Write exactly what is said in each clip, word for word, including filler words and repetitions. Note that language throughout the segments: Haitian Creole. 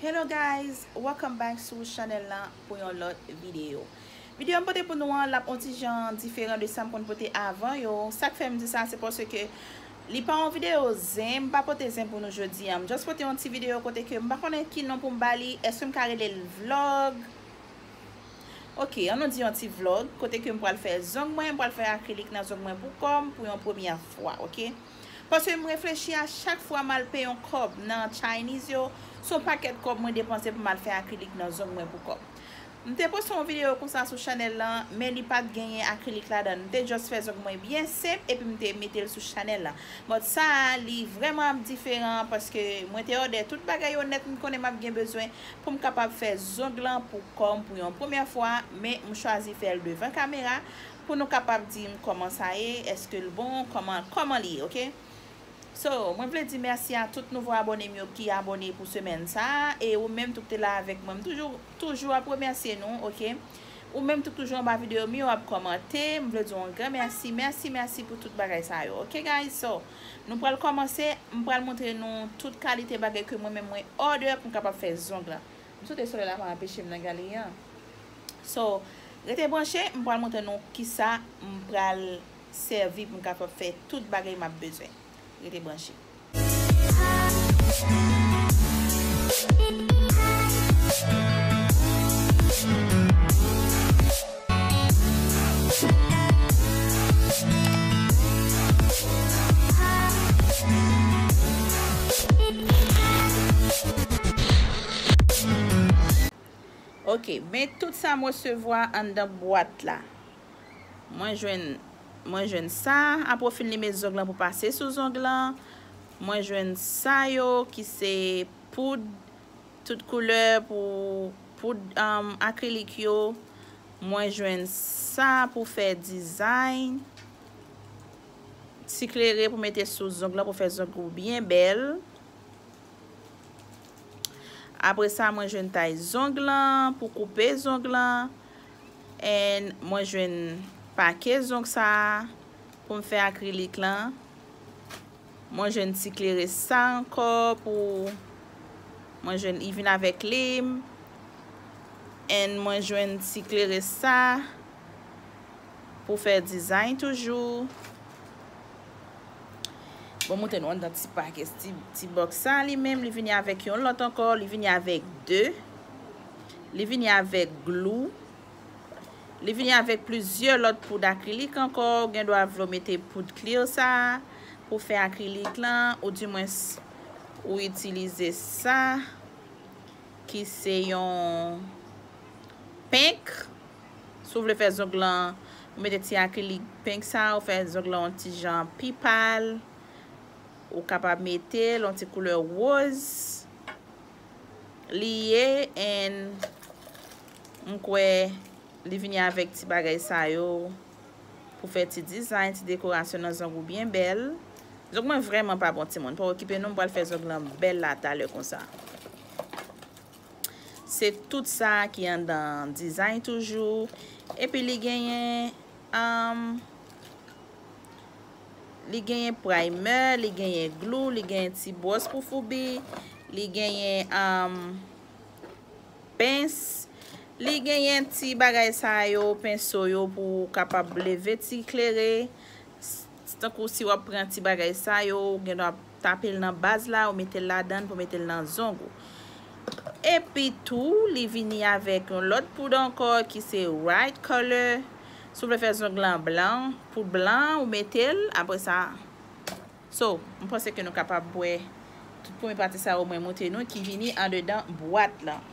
Hello guys, welcome back sou chanèl lan pou yon lòt videyo. Videyo m pote pou nou an, l ap on ti jan diferan de sa m konn pote avan yo. Sa k fè m di sa, se paske li pa yon videyo zen, m pa pote zen pou nou jodi an. M just pote yon ti videyo kote ke m pa konnen ki non pou m ba li. Èske m ka rele l vlog? Ok, an nou di yon ti vlog, kote ke m pral fè zong mwen, m pral fè akrilik nan zong mwen pou kò m pou yon premyè fwa, ok? Paske m reflechi a chak fwa m al peye yon kòb nan Chinese yo, se yon pakèt kòb mwen depanse pou m al fè akrilik nan zong mwen pou kò m. M te poste yon videyo konsa sou chanèl lan, men li pa t genyen akrilik ladan l. M te just fè zong mwen byen senp, epi m te mete l sou chanèl lan. But sa a, li vrèman ap diferan, paske mwen te òdè tout bagay yo nèt, m konnen m ap gen bezwen pou m kapab fè zong lan pou kò m pou yon premyè fwa, men m chwazi fè l devan kamera pou nou kapab di m kòman sa ye, èske l bon, kòman, kòman li ye, ok? So, mwen vle di mèsi a tout nouvo abòne m yo ki abòne pou semèn sa a, e ou menm tou k te la avèk mwen, m toujou, toujou ap remèsye nou, ok? Ou menm tou k toujou anba videyo m yo ap kòmante, m vle di w yon gran mèsi, mèsi, mèsi pou tout bagay sa yo, ok guys? So, nou pral kòmanse, m pral montre nou tout kalite bagay ke mwen menm mwen òdè pou m kapab fè zong lan. M swete solèy la pa anpeche m nan galeri an. So, rete branche, m pral montre nou kisa m pral sèvi pou m kapab fè tout bagay m ap bezwen. Rete branche. Ok, men tout sa m resevwa anndan bwat la. Mwen jwenn, mwen jwenn sa, apre w fin lime zong lan pou pase sou zong lan. Mwen jwenn sa yo ki se poud, tout koulè pou poud, um, akrilik yo. Mwen jwenn sa pou fè dizay. Ti klere pou mete sou zong lan pou fè zong ou byen bèl. Apre sa, mwen jwenn tay zong lan pou koupe zong lan. And mwen jwenn pake zong sa a pou m fè akrilik lan. Mwen jwenn ti klere sa ankò pou, mwen jwenn, li vin avèk lim. And mwen jwenn ti klere sa pou fè dizay toujou. Bon, montre nou anndan ti pakèt, ti, ti bòks sa li menm, li vini avèk yon lòt ankò, li vini avèk de. Li vini avèk glou. Li vini avèk plizyè lòt poud akrilik ankò. Ou gen dwa vle w mete poud clear sa a pou fè akrilik lan, oudimwens ou itilize sa ki se yon pink. Si w vle fè zong lan, ou mete ti akrilik pink sa a, ou fè zong lan yon ti jan pi pal. Ou kapab mete l yon ti koulè woz. Li ye, and m kwè li vini avèk ti bagay sa yo pou fè ti dizay, ti dekorasyon nan zong ou byen bèl. Zong mwen vrèman pa bon, timoun. Pa okipe nou, m pral fè zong lan bèl la talè konsa. Se tout sa ki anndan dizay toujou. Epi li genyen, um, li genyen primer, li genyen glou, li genyen ti bwòs pou foubi, li genyen, um, pens, li genyen ti bagay sa yo, penso yo pou w kapab leve ti klere. S-, tankou si w ap pran ti bagay sa yo, ou gen dwa tape l nan baz la, ou mete l ladan l pou mete l nan zong ou. Epi tou, li vini avèk yon lòt poud ankò ki se right color. Si w vle fè zong lan blan, poud blan, ou mete l, apre sa. So, m panse ke nou kapab wè tout premye pati sa yo mwen montre nou ki vini andedan bwat lan.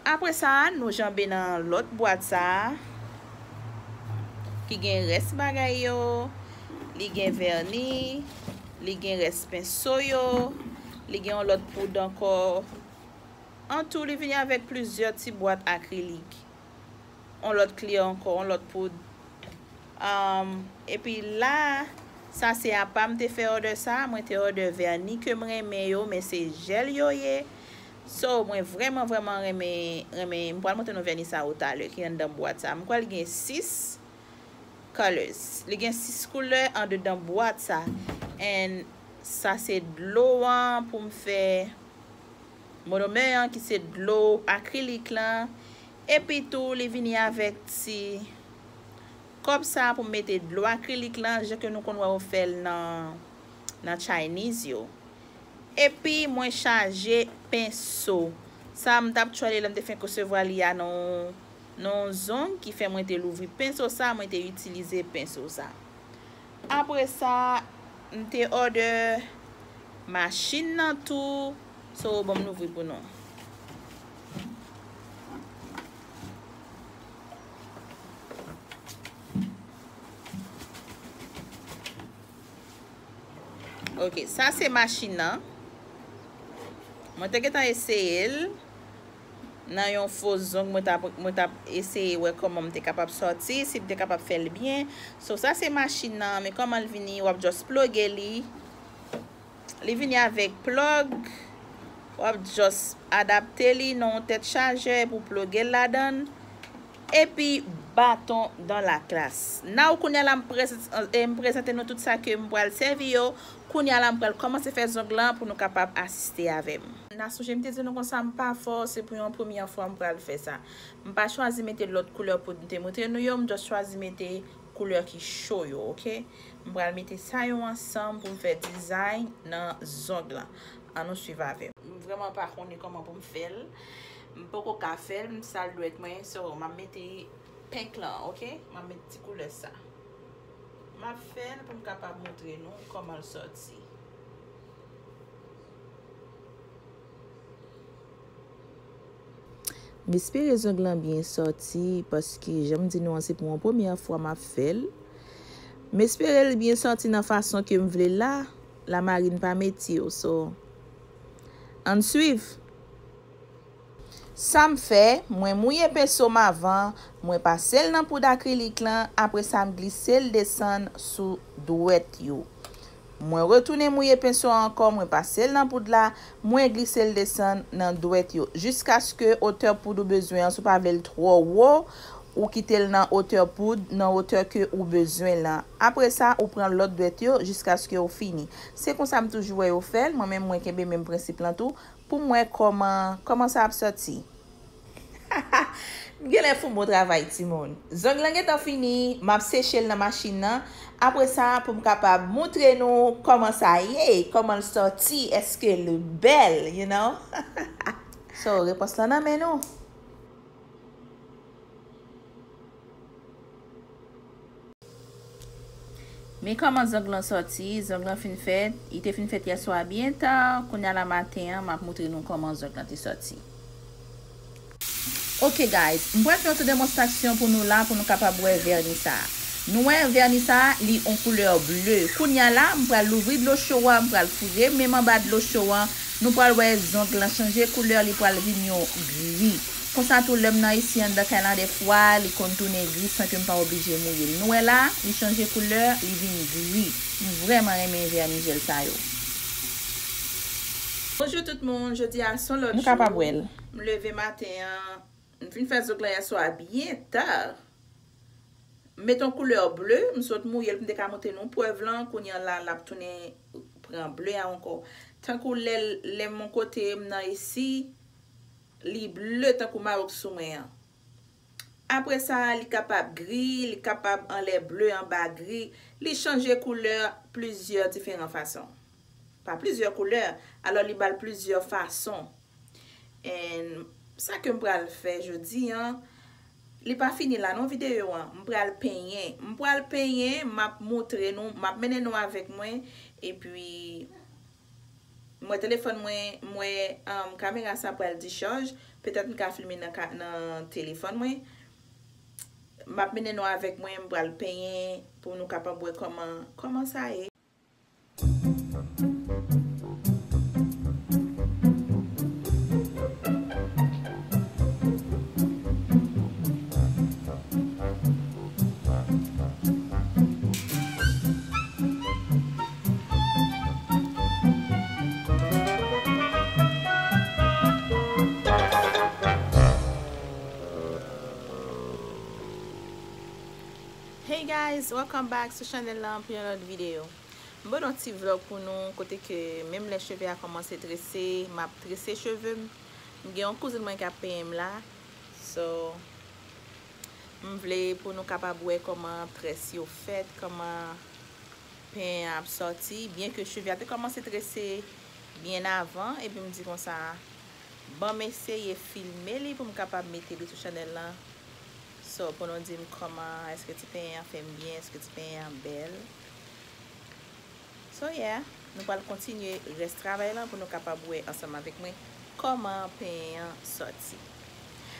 Apre sa, nou janbe nan lòt bwat sa a, ki gen rès bagay yo, li gen vèni, li gen rès penso yo, li gen yon lòt poud ankò. Antou, li vini avèk plizyè ti bwat akrilik. Yon lòt clear ankò, yon lòt poud. Um, epi la, sa se apa m te fè òdè sa. Mwen te òdè vèni ke m renmen yo, men se jèl yo ye. So, mwen vrèman, vrèman renmen, renmen. M pral montre nou vèni sa yo talè ki anndan bwat sa. M kwè li gen sis colors. Li gen sis koulè andedan bwat sa. And sa se dlo an pou m fè, monomè an ki se dlo akrilik lan. Epi tou, li vini avèk ti kòb sa pou m mete dlo akrilik lan, jan ke nou konn wè yo fè l nan, nan Chinese yo. Epi mwen chaje penso. Sa m t ap tchwale lè m te fenk resevwa li a nan, nan yon zong ki fè mwen te louvri penso sa, mwen te itilize penso sa. Apre sa, m te òdè machin nan tou. So, ban m louvri pou nou. Ok, sa se machin nan. Mwen te gentan eseye l nan yon fo zong, mwen t ap, mwen t ap eseye wè kòman m te kapab sòti, si m te kapab fè l byen. So, sa se machin nan, men kòman l vini, w ap just ploge li. Li vini avèk plug, w ap just adapte li nan yon tèt chajè pou ploge l ladan l. Epi baton dans la classe. Now, kounye a la, m prezant-, eh, m prezante nou tout sa ke m pral sèvi yo. Kounye a la, m pral kòmanse fè zong lan pou nou kapab asiste avè m. N a sonje m te di nou konsa m pa fò, se pou yon premyè fwa m pral fè sa. M pa chwazi mete lòt koulè poud m te montre nou yo, m just chwazi mete koulè ki cho yo, ok? M pral mete sa yo ansanm pou m fè dizay nan zong lan. Ann nou swiv avè m. M vrèman pa konnen kòman pou m fè l. M poko ka fè l, m sal dwèt mwen, so m ap mete pink lan, ok? M ap met ti koulè sa. M ap fè l pou m kapab montre nou kòman l sòti. M espere zong lan byen sòti, paske jan m di nou an, se pou yon premyè fwa m ap fè l. M espere l byen sòti nan fason ke m vle l la. Lamarin pa mete yo, so, ann swiv. Sa m fè, mwen mouye penso m avan, mwen pase l nan poud akrilik lan, apre sa m glise l desann sou dwèt yo. Mwen retounen mouye penso an ankò, mwen pase l nan poud la, mwen glise l desann nan dwèt yo, jiskaske otè poud ou bezwen an, si w pa vle l twò wo, ou kite l nan otè poud, nan otè ke ou bezwen lan. Apre sa, ou pran lòt dwèt yo jiskaske ou fini. Se konsa m toujou wè yo fè l, mwen menm mwen kenbe menm prensip lan tou, pou m wè kòman, kòman sa ap sòti. M genlè fè yon bon travay, timoun. Zong lan gentan fini, m ap seche l nan machin nan. Apre sa, pou m kapab montre nou kòman sa ye, kòman l sòti, èske l bèl, you know? So, repons lan nan men nou. Men kòman zong lan sòti, zong lan fin fèt, li te fin fèt yèswa byen ta, kounye a la maten an, m ap montre nou kòman zong lan te sòti. Ok guys, m pral fè yon ti demonstrasyon pou nou la, pou nou kapab wè vèni sa a. Nou wè vèni sa a, li yon koulè ble. Kounye a la, m pral louvri dlo cho a, m pral foure men m anba dlo cho a, nou pral wè zong lan chanje koulè, li pral vin yon gri. Konsa tou, lè m nan isi anndan kay lan, dèfwa, li konn tounen gri san ke m pa oblije mouye l. Nou wè la, li chanje koulè, li vin gri. M vrèman renmen vèni jèl sa yo. Bonjou tout moun, jodi a se yon lòt jou. Nou kapab wè l. M leve maten an, m fin fè zong lan yèswa byen ta. M met yon koulè ble, m sot mouye l pou m te ka montre nou prèv lan, kounye a la, l ap tounen pran ble a ankò. Tankou lè, lè m yon kote, m nan isi, li ble tankou mawòk sou mwen an. Apre sa, li kapab gri, li kapab anlè ble anba gri. Li chanje koulè plizyè diferan fason. Pa plizyè koulè, alò li ba l plizyè fason. And sa ke m pral fè jodi an, li pa fini la non videyo an. M pral penyen. M pral penyen, m ap montre nou, m ap mennen nou avèk mwen. Epi, m wè telefòn mwen, m wè, um, kamera sa pral dichaj. Petèt m ka filme nan ka, nan telefòn mwen. M ap mennen nou avèk mwen, m pral penyen pou nou kapab wè kòman, kòman sa ye. Hey guys, welcome back sou chanèl lan pou yon lòt videyo. M pote yon ti vlog pou nou, kote ke menm lè cheve a kòmanse trese, m ap trese cheve m. M gen yon kouzin mwen k ap penyen m la. So, m vle pou nou kapab wè kòman très yo fèt, kòman penyen an ap sòti. Byen ke cheve a te kòmanse trese byen avan, epi m di konsa, ban m eseye filme li pou m kapab mete li sou chanèl lan. So, pou nou di m kòman, èske ti penyen an fè m byen, èske ti penyen an bèl. So, yeah, nou pral kontinye rès travay lan pou nou kapab wè ansanm avèk mwen kòman penyen an sòti.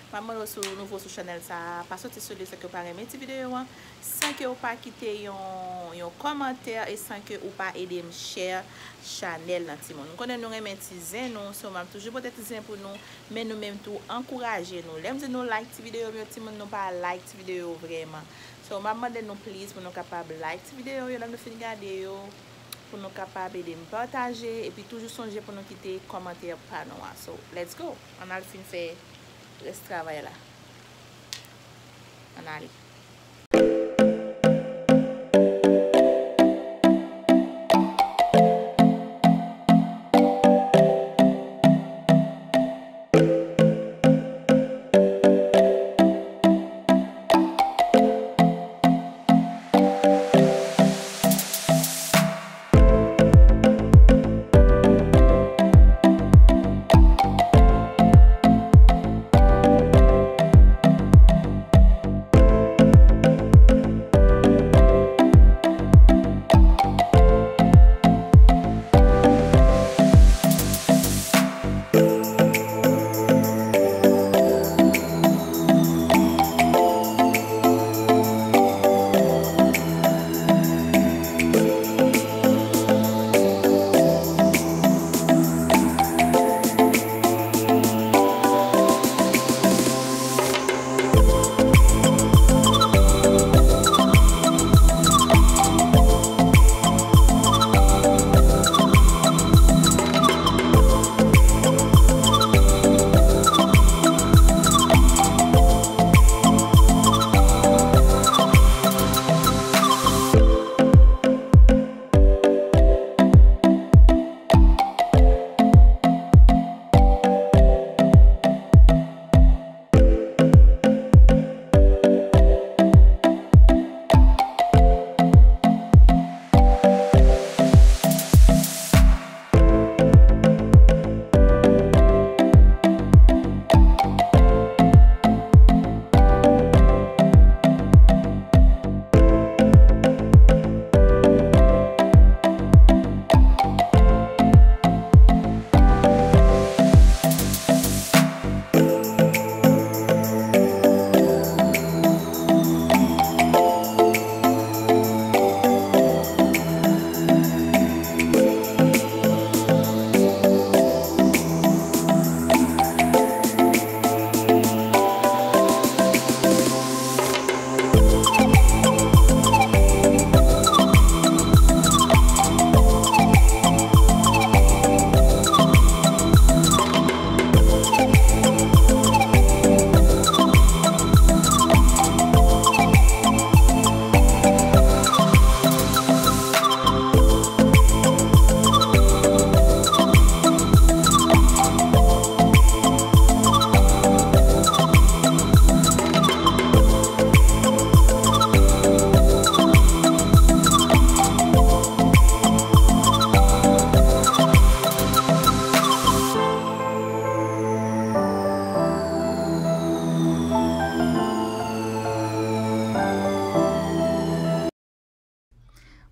M ap mande w, si w nouvo sou chanèl sa a, pa soti sou li san ke w pa renmen ti videyo an, san ke w pa kite yon, yon kòmantè e san ke ou pa ede m share chanèl lan, timoun. M konnen nou renmen ti zen nou, so m ap toujou pote ti zen pou nou, men nou menm tou ankouraje nou. Lè m di nou like ti videyo m yo, timoun, nou pa like ti videyo yo vrèman. So, m ap mande nou please pou nou kapab like ti videyo yo lè nou fin gade yo, pou nou kapab ede m pataje, epi toujou sonje pou nou kite kòmantè pa nou an. So, let's go! Ann al fin fè rès travay la. Ann ale.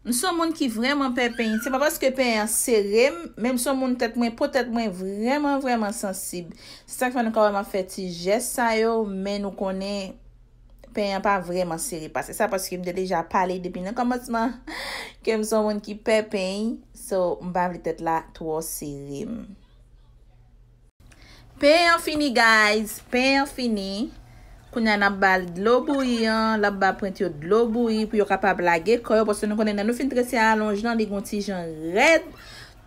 M se yon moun ki vrèman pè penyen. Se pa paske penyen an sere m, men m se yon moun tèt mwen, po tèt mwen vrèman, vrèman sansib. Se sa k fè nou ka wè m ap fè ti jès sa yo, men nou konnen penyen an pa vrèman sere pase sa, paske m te deja pale depi nan kòmansman ke m se yon moun ki pè penyen, so m pa vle tèt la twò sere m. Penyen an fini, guys. Penyen an fini. Kounye a, n ap ba l dlo bouyi an, l ap ba pwent yo dlo bouyi pou yo kapab lage kò yo, paske nou konnen lè nou fin trese alonj lan, li gon ti jan rèd.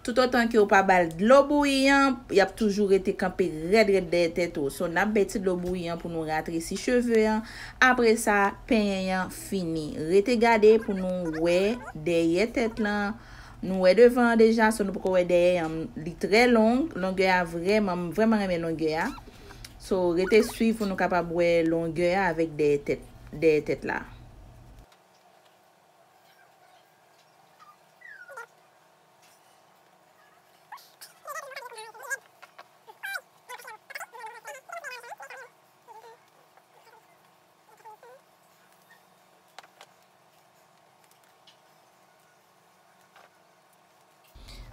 Toutotan ke w pa ba l dlo bouyi an, y ap toujou rete kanpe rèd rèd dèyè tèt ou. So, n ap bay ti dlo bouyi an pou nou ratresi cheve an. Apre sa, penyen an fini. Rete gade pou nou wè dèyè tèt lan, Nou wè devan an deja, so nou poko wè dèyè an. Li trè long, longè a vrèman, m vrèman renmen longè a. So, rete swiv pou nou kapab wè longè a avèk dèyè tèt, dèyè tèt la.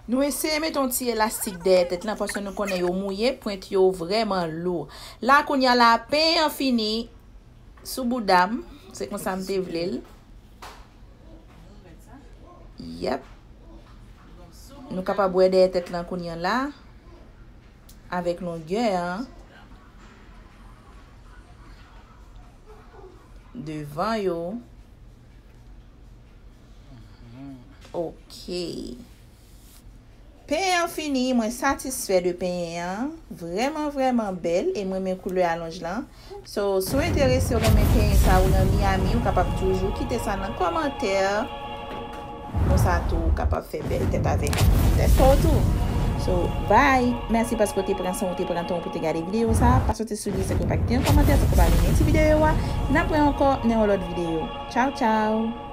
Nou eseye mete yon ti elastik dèyè tèt lan, paske nou konnen yo mouye, pwent yo vrèman lou. La, kounye a la, pen an fini sou bouda m. Se konsa m te vle l. Yep. Nou kapab wè dèyè tèt lan kounye a la, avèk longè an. Devan yo. Ok. Penyen an fini, mwen satisfè de penyen an. Vrèman, vrèman bèl. E mwen renmen koulè alonj lan. So, si w enterese, w renmen penyen sa ou nan Miami, ou kapab toujou kite sa nan kòmantè. Konsa tou, ou kapab fè bèl tèt avèk tèt pa w tou. So, bye. Mèsi paske w te pran san w, te pran tan w pou te gade videyo sa. Pa soti sou li san ke w pa kite yon kòmantè, san ke w pa renmen ti videyo a. N ap wè ankò nan yon lòt videyo. Tchaw, tchaw.